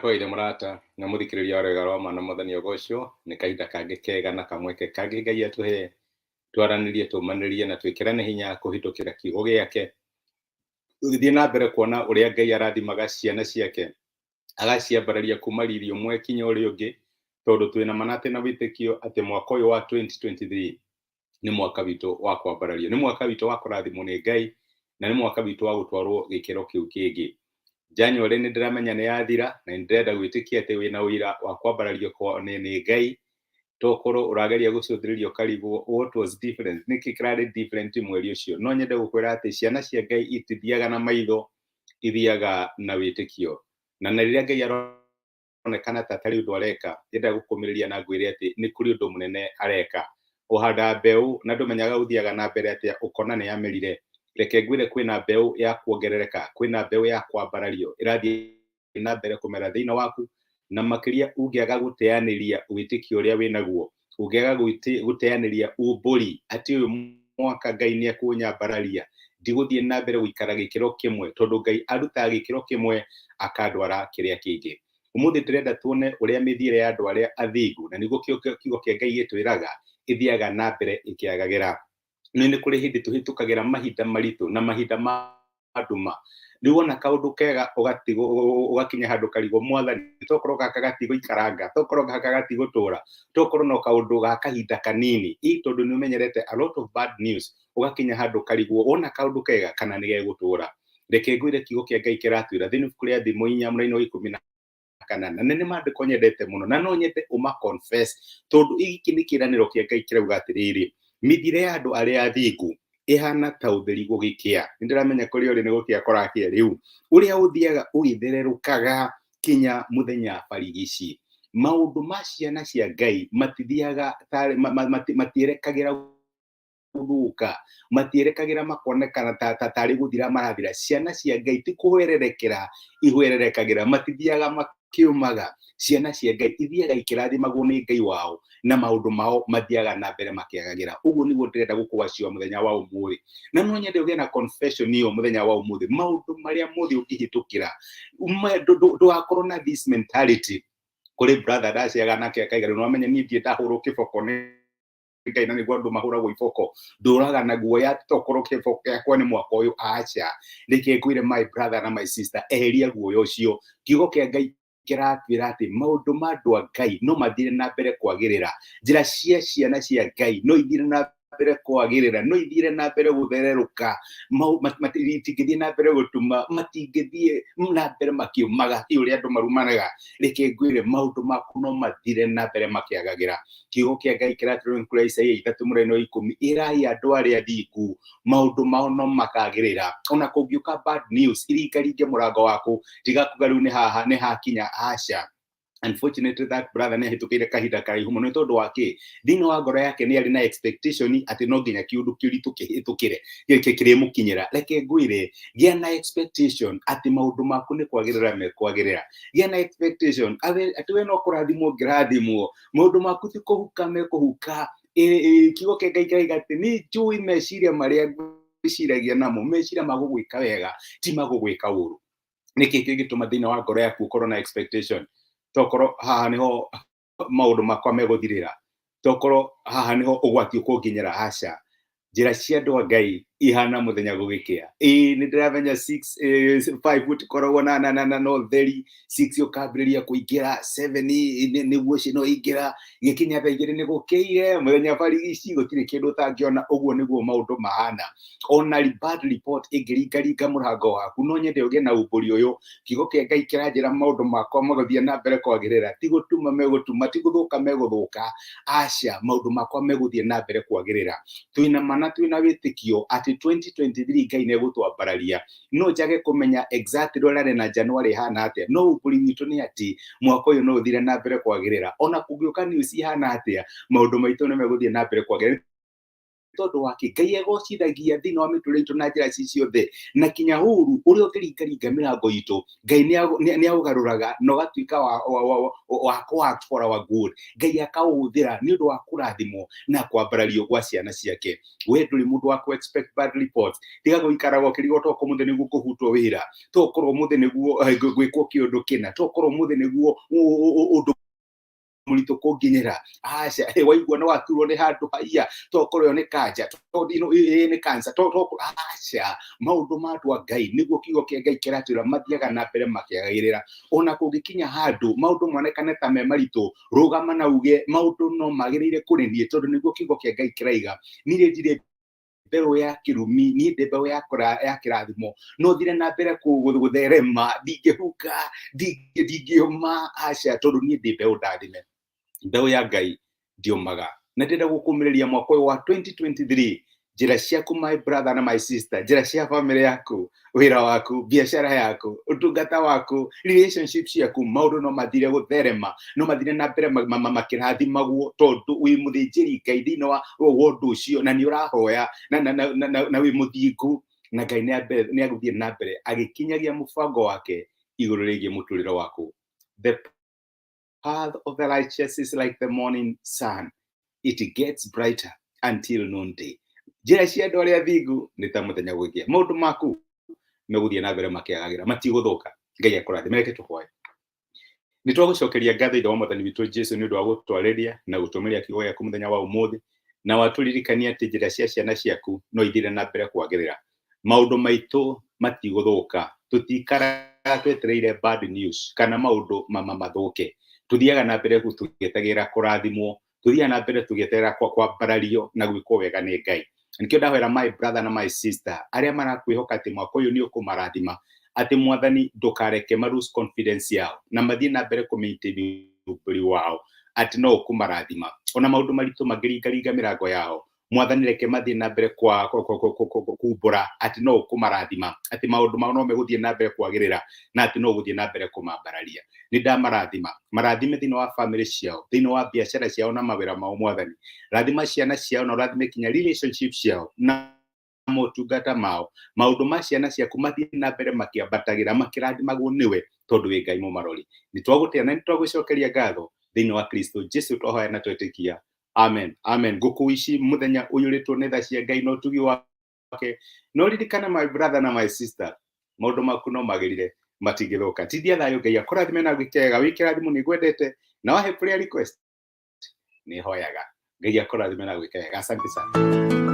Ndakũgeithia mũrata na mũthikĩrĩria wa Rwĩga rwa Ma na Mwathani ũgocwo. Nĩ kahinda kangĩ kega na kamweke kangĩ Ngai atũhe twaranĩrie, tũmanĩrie na twĩkĩrane hinya kũhĩtũkĩra kiugo gĩake. Tũgĩthiĩ na mbere kuona ũrĩa Ngai arathimaga ciana ciake, agaciambararia kuma riri ũmwe kinya ũrĩa ũngĩ, tondũ twĩna ma na twĩna wĩtĩkio atĩ mwaka ũyũ wa 2023 nĩ mwaka witũ wa kwambarario, nĩ mwaka witũ wa kũrathimwo nĩ Ngai, na nĩ mwaka witũ wa gũtwarwo gĩkĩro kĩu kĩngĩ. January nĩ ndĩramenya nĩ yathira, na nĩ ndĩrenda gwĩtĩkia atĩ wĩna ũira wa kwambarario nĩ Ngai. Tokorwo ũrageria gũcũthĩrĩria ũkarigwo what was different, nĩkĩ kĩrarĩ different mweri ũcio. No nyende gũkwĩra atĩ ciana cia Ngai itithiaga na maitho, ithiaga na wĩtĩkio. Na rĩrĩa Ngai aronekana ta atarĩ ũndũ areka, ndĩrenda gũkũmĩrĩria na ngwĩre atĩ nĩ kũrĩ ũndũ mũnene areka. Ũhandaga mbeũ na ndũmenyaga ũthiaga na mbere atĩa ũkona nĩ yamerire. Reke ngwĩre kwĩna mbeũ ya kuongerereka, kwĩna mbeũ ya kwambarario ĩrathiĩ na mbere kũmera thĩinĩ waku, na makĩria ũngĩaga gũteanĩria wĩtĩkio ũrĩa wĩnaguo, ũngĩaga gũteanĩria umbũri atĩ ũyũ mwaka Ngai nĩ ekũnyambararia, ndigũthiĩ na mbere gũikara gĩkĩro kĩmwe, tondũ Ngai arutaga gĩkĩro kĩmwe akandwara kĩrĩa kĩngĩ. Ũmũthĩ ndĩrenda tuone ũrĩa mĩthiĩre ya andũ arĩa athingu, na nĩguo kiugo kĩa Ngai gĩtwĩraga, ĩthiaga na mbere ĩkĩagagĩra. Nĩ kũrĩ hĩndĩ tũhĩtũkagĩra mahinda maritũ na mahinda ma nduma. Rĩu wona kaũndũ kega ũgakinya handũ ũkarigwo, Mwathani, tokorwo gaka gatigũikaranga, tokorwo gaka gatigũtũra, tokorwo no kaũndũ ga kahinda kanini. Ĩ tondũ nĩ ũmenyerete a lot of bad news, ũgakinya handũ ũkarigwo wona kaũndũ kega kana nĩ gegũtũra. Reke ngwĩre kiugo kĩa Ngai kĩratwĩra thĩinĩ ibuku rĩa Thimo 4 mũraini wa 18, na nĩ maandĩko nyendete mũno na no nyende ũma confess, tondũ gĩkĩ nĩ kĩĩranĩro kĩa Ngai kĩrauga atĩrĩrĩ, mĩthiĩre ya andũ arĩa athingu ĩhana ta ũtheri gũgĩkĩa. Nĩ ndĩramenya kũrĩa ũrĩ nĩ gũkĩa kũrakĩa rĩu, ũrĩa ũthiaga ũgĩthererũkaga kinya mũthenya barigici. Maũndũ ma ciana cia Ngai matithiaga matierekagĩra gũthũka, matierekagĩra makonekana tarĩ gũthira marathira. Ciana cia Ngai ti kũhwererekera ihwererekagĩra, matithiaga makĩũmaga. Ciana cia Ngai ithiaga ikĩrathimagwo nĩ Ngai wao, na maũndũ mao mathiaga na mbere makĩagagĩra. Ũguo nĩguo ndĩrenda gũkũgaciwa mũthenya wa ũmũthĩ, na no nyende ũgĩe na confession ĩyo mũthenya wa ũmũthĩ. Maũndũ marĩa mothe ũngĩhĩtũkĩra, ndũgakorwo na this mentality. Kũrĩ brother ndaciaga nake akaiga, rĩu nĩwamenya niĩ ndirĩ ndahũrwo kĩboko nĩ Ngai, na nĩguo andũ mahũragwo iboko, ndũraga na guoya tokorwo kĩboko gĩakwa nĩ mwaka ũyũ. Aca, reke ngwĩre my brother na my sister, eheria guoya ũcio. Kiugo kĩa Ngai kĩratwĩra atĩ maũndũ ma andũ a Ngai no mathiire na mbere kwagĩrĩra, njĩra cia ciana cia Ngai no ithiire na mbere kwagĩrĩra, no ithiire na mbere gũthererũka, itingĩthiĩ na mbere gũtuma, matingĩthiĩ na mbere makĩũmaga ti ũrĩa andũ marumanaga. Reke ngwĩre maũndũ maku no mathire na mbere makĩagagĩra. Kiugo kĩa Ngai kĩratwĩra kũrĩa Isaia 3 mũraini wa 10, ĩrai andũ arĩa athingu maũndũ mao no makagĩrĩra. Ona kũngĩũka bad news iringaringe mũrango waku, tiga kuga rĩu nĩ haha nĩ hakinya, aca. Unfortunately that brother nĩ ahĩtũkĩire kahinda karaihu mũno. Nĩ tondũ wa kĩ? Thĩinĩ wa ngoro yake nĩ arĩ na expectation atĩ no nginya kĩũndũ kĩritũ kĩhĩtũkĩre kĩrĩmũkinyĩra. Reke ngwĩre, gĩa na expectation atĩ maũndũ maku nĩ kwagĩrĩra mekwagĩrĩra. Gĩa na expectation atĩ we no kũrathimwo ũngĩrathimwo, maũndũ maku ti kũhuka mekũhuka. Kiugo kĩa Ngai kĩrauga atĩ nĩ njũĩ meciria marĩa ngwĩciragia namo, meciria ma gũgwĩka wega, ti ma gũgwĩka ũru. Nĩkĩ kĩngĩtũma thĩinĩ wa ngoro yaku ũkorwo na expectation, tokorwo haha nĩho maũndũ makwa megũthirĩra, tokorwo haha nĩho ũgwati ũkũnginyĩra? Aca, njĩra cia andũ a Ngai ihana mũthenya gũgĩkĩa. Ĩĩ, nĩ ndĩramenya 6 5 gũtikoragwo na ũtheri, 6 ũkambĩrĩria kũingĩra, 7 nĩguo no ingĩra, gĩkinya thaa 2 nĩ gũkĩire, mũthenya barigici gũtirĩ kĩndũ ũtangĩona. Ũguo nĩguo maũndũ mahana. Ona bad report ĩngĩringaringa mũrango waku, no nyende ũgĩe na umbũri ũyũ: kiugo kĩa Ngai kĩranjĩra maũndũ makwa magũthiĩ na mbere kwagĩrĩra, ti gũtuma megũtuma, ti gũthũka megũthũka, aca, maũndũ makwa megũthiĩ na mbere kwagĩrĩra. Twĩna mana, twĩna wĩtĩkio atĩ 2023 Ngai nĩ egũtwambararia. No njage kũmenya exactly ũrĩa na January ĩhana atĩa, no umbũri witũ nĩ atĩ mwaka ũyũ no ũthire na mbere kwagĩrĩra. Ona kũngĩũka news ihana atĩa, maũndũ maitũ nĩ megũthiĩ na mbere kwagĩrĩra. Tondũ wake Ngai egocithagia thĩinĩ wa mĩtũrĩre itũ na njĩra ci ciothe, na kinya ũru ũrĩa ũngĩringaringa mĩrango itũ, Ngai nĩ aũgarũraga na ũgatuĩka wa kũ act for our good. Ngai akaũhũthĩra nĩ ũndũ wa kũrathimwo na kwambarario gwa ciana ciake. We ndũrĩ mũndũ wa kũ expect bad reports. Tiga gũikaraga ũkĩrigwo tokorwo ũmũthĩ nĩguo ngũhutwo wĩra, tokorwo ũmũthĩ nĩguo gwĩkwo kĩũndũ kĩna, tokorwo ũmũthĩ nĩguo ũndũ mũritũ kũnginyĩra. Aca, waigua nĩ waturwo nĩ handũ haiya, tokorwo ĩyo nĩ kanja, tondũ ĩno ĩ nĩ cancer, aca. Maũndũ ma andũ a Ngai, nĩguo kiugo kĩa Ngai kĩratwĩra, mathiaga na mbere makĩagagĩrĩra. Ona kũngĩkinya handũ maũndũ monekane ta me maritũ, rũgama na uge maũndũ no magĩrĩire kũrĩ niĩ, tondũ nĩguo kiugo kĩa Ngai kĩraiga. Niĩ ndirĩ mbeũ ya kĩrumi, niĩ ndĩ mbeũ ya kĩrathimo. No thire na mbere gũtherema, ndingĩhuka, ndingĩũma, aca, tondũ niĩ ndĩ mbeũ ndathime. Mbeũ ya Ngai ndiũmaga. Na ndĩrenda gũkũmĩrĩria mwaka ũyũ wa 2023, njĩra ciaku, my brother na my sister, njĩra cia family yaku, wĩra waku, biacara yaku, ũtungata waku, relationship ciaku, maũndũ no mathire gũtherema, no mathire na mbere makĩrathimagwo, tondũ wĩ mũthĩnjĩri Ngai thĩinĩ wa ũndũ ũcio, na nĩ ũrahoya na wĩ mũthingu, na Ngai nĩ agũthiĩ na mbere agĩkinyagia mũbango wake igũrũ rĩgiĩ mũtũrĩre waku. The path of the righteous is like the morning sun, it gets brighter until noonday. Njĩra cia andũ arĩa athingu nĩ ta mũthenya gwĩkia. Maũndũ maku megũthiĩ na mbere makĩagagĩra, matigũthũka. Ngai akũrathime. Reke tũhoe. Nĩ twagũcokeria ngatho, Ithe wa Mwathani witũ Jesu, nĩ ũndũ wa gũtwarĩria na gũtũmĩria kiugo gĩaku mũthenya wa ũmũthĩ, na watũririkania atĩ njĩra cia ciana ciaku no ithire na mbere kwagĩrĩra. Maũndũ maitũ matigũthũka. Tũtikaraga twetereire bad news kana maũndũ mathũke. Tũthiaga na mbere tũgĩetagĩrĩra kũrathimwo, tũthiaga na mbere tũgĩeterera kwambarario na gwĩkwo wega nĩ Ngai. Nĩkĩo ndahoera my brother na my sister arĩa marakwĩhoka atĩ mwaka ũyũ nĩ ũkũmarathima, atĩ Mwathani ndũkareke ma lose confidence yao, na mathiĩ na mbere kũ maintain ũmbũri wao atĩ no ũkũmarathima ona maũndũ maritũ mangĩringaringa mĩrango yao. Mwathani, reke mathiĩ na mbere kwa kumbũra atĩ no ũkũmarathima, atĩ maũndũ mao no megũthiĩ na mbere kwagĩrĩra, na atĩ no ũgũthiĩ na mbere kũmambararia. Nĩ ndamarathima, marathime thĩinĩ wa family ciao, thĩinĩ wa biacara ciao na mawĩra mao. Mwathani, rathima ciana ciao na ũrathime kinya relationship ciao na motungata mao. Maũndũ ma ciana ciaku mathiĩ na mbere makĩambatagĩra, makĩrathimagwo nĩwe, tondũ wĩ Ngai mũmarori. Nĩ twagũtĩa na nĩ twagũcokeria ngatho. Thĩinĩ wa Kristo Jesu twahoya na twetĩkia, amen, amen. Ngũkũ ici mũthenya ũiyũrĩtwo nĩ tha cia Ngai na ũtugi wake. No ririkana, my brother na my sister, maũndũ maku no magĩrire, matingĩthũka. Tindia thayũ. Ngai akũrathime na gwĩkega. Wĩ kĩrathimo. Nĩ ngwendete, na wahe prayer request nĩ hoyaga. Ngai akũrathime na gwĩka wega. Asante sana.